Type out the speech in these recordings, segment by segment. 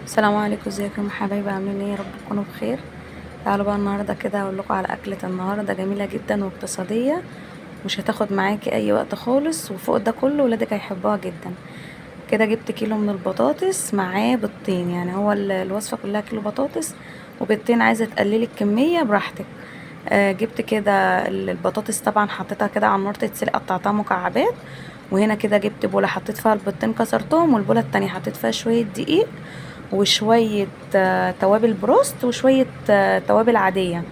السلام عليكم، ازيكم يا حبايبي؟ عاملين ايه؟ يا رب تكونوا بخير. تعالوا بقى النهارده كده اقول لكم على اكله النهارده، جميلة جدا واقتصادية، مش هتاخد معاكي اي وقت خالص، وفوق ده كله ولادك هيحبوها جدا. كده جبت كيلو من البطاطس معاه بيضتين، يعني هو الوصفة كلها كيلو بطاطس وبيضتين، عايزه تقللي الكمية براحتك. جبت كده البطاطس طبعا حطيتها كده على النار تتسلق، قطعتها مكعبات. وهنا كده جبت بوله حطيت فيها البيضتين كسرتهم، والبوله التانية حطيت فيها شوية دقيق وشوية توابل بروست وشوية توابل عادية،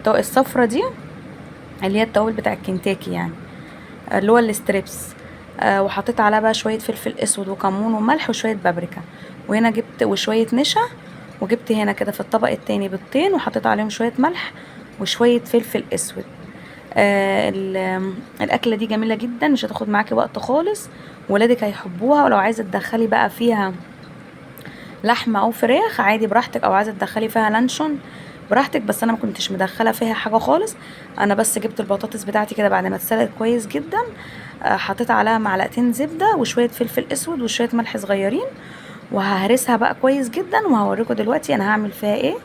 الصفرة دي اللي هي التوابل بتاع الكنتاكي، يعني اللي هو ال strips. وحطيت عليها بقى شوية فلفل اسود وكمون وملح وشوية بابريكا، وهنا جبت وشوية نشا، وجبت هنا كده في الطبق التاني بيضتين وحطيت عليهم شوية ملح وشوية فلفل اسود. الاكلة دي جميلة جدا، مش هتاخد معاكي وقت خالص، ولادك هيحبوها. ولو عايزه تدخلي بقى فيها لحمه او فراخ عادي براحتك، او عايزه تدخلي فيها لانشون براحتك، بس انا ما كنتش مدخله فيها حاجة خالص. انا بس جبت البطاطس بتاعتي كده بعد ما اتسلقت كويس جدا، حطيت عليها معلقتين زبدة وشوية فلفل اسود وشوية ملح صغيرين، وههرسها بقى كويس جدا، وهوريكم دلوقتي انا هعمل فيها ايه.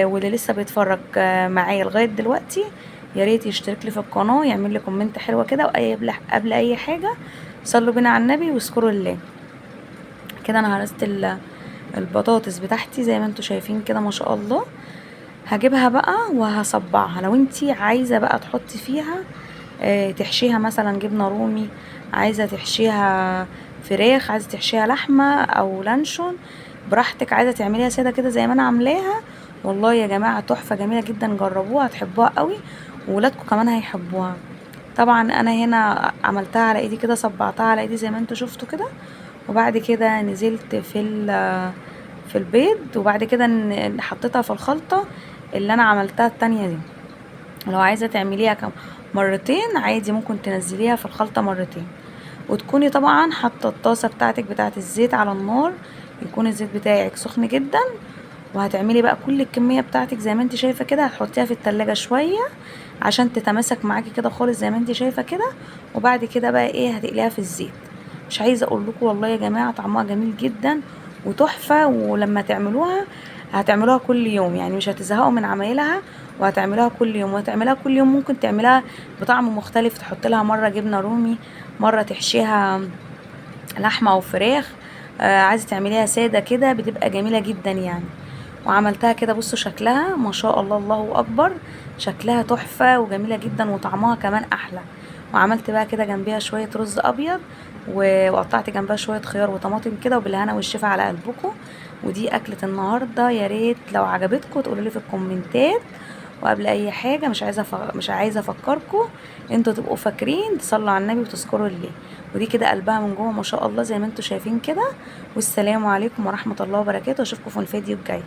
واللي لسه بيتفرج معايا لغاية دلوقتي يا ريت يشترك لي في القناة، يعمل لي comment حلوة كده، قبل اي حاجة صلوا بينا على النبي واذكروا الله. كده انا هرست البطاطس بتاعتي زي ما انتوا شايفين كده ما شاء الله. هجيبها بقى وهصبعها. لو انتي عايزه بقى تحطي فيها، تحشيها مثلا جبنه رومي، عايزه تحشيها فراخ، عايزه تحشيها لحمه او لانشون براحتك، عايزه تعمليها ساده كده زي ما انا عاملاها. والله يا جماعة تحفة جميلة جدا، جربوها هتحبوها قوي، وولادكم كمان هيحبوها. طبعا انا هنا عملتها على ايدي كده، صبعتها على ايدي زي ما انتوا شفتوا كده، وبعد كده نزلت في البيض، وبعد كده حطيتها في الخلطة اللي انا عملتها التانية دي. لو عايزة تعمليها كم مرتين عادي ممكن تنزليها في الخلطة مرتين، وتكوني طبعا حاطة الطاسة بتاعتك بتاعت الزيت على النار، يكون الزيت بتاعك سخن جدا، وهتعملي بقى كل الكمية بتاعتك زي ما انت شايفة كده. هتحطيها في التلاجة شوية عشان تتماسك معاكي كده خالص زي ما انت شايفة كده، وبعد كده بقى ايه هتقليها في الزيت. مش عايزة اقول لكم والله يا جماعة طعمها جميل جدا وتحفة، ولما تعملوها هتعملوها كل يوم، يعني مش هتزهقوا من عمايلها، وهتعملوها كل يوم، وهتعملوها كل يوم. ممكن تعملها بطعم مختلف، تحط لها مرة جبنة رومي، مرة تحشيها لحمة او فراخ، عايزة تعمليها سادة كده بتبقى جميلة جدا يعني. وعملتها كده بصوا شكلها ما شاء الله الله اكبر، شكلها تحفة وجميلة جدا وطعمها كمان احلى. وعملت بقى كده جنبيها شوية رز ابيض، وقطعت جنبها شوية خيار وطماطم كده، وبالهنا والشفا على قلبكم. ودي اكلة النهاردة، يا ريت لو عجبتكم تقولوا لي في الكومنتات. وقبل اي حاجة مش عايزة افكركم، انتوا تبقوا فاكرين تصلوا على النبي وتذكروا الله. ودي كده قلبها من جوه ما شاء الله زي ما انتوا شايفين كده. والسلام عليكم ورحمة الله وبركاته، اشوفكم في الفيديو الجاي.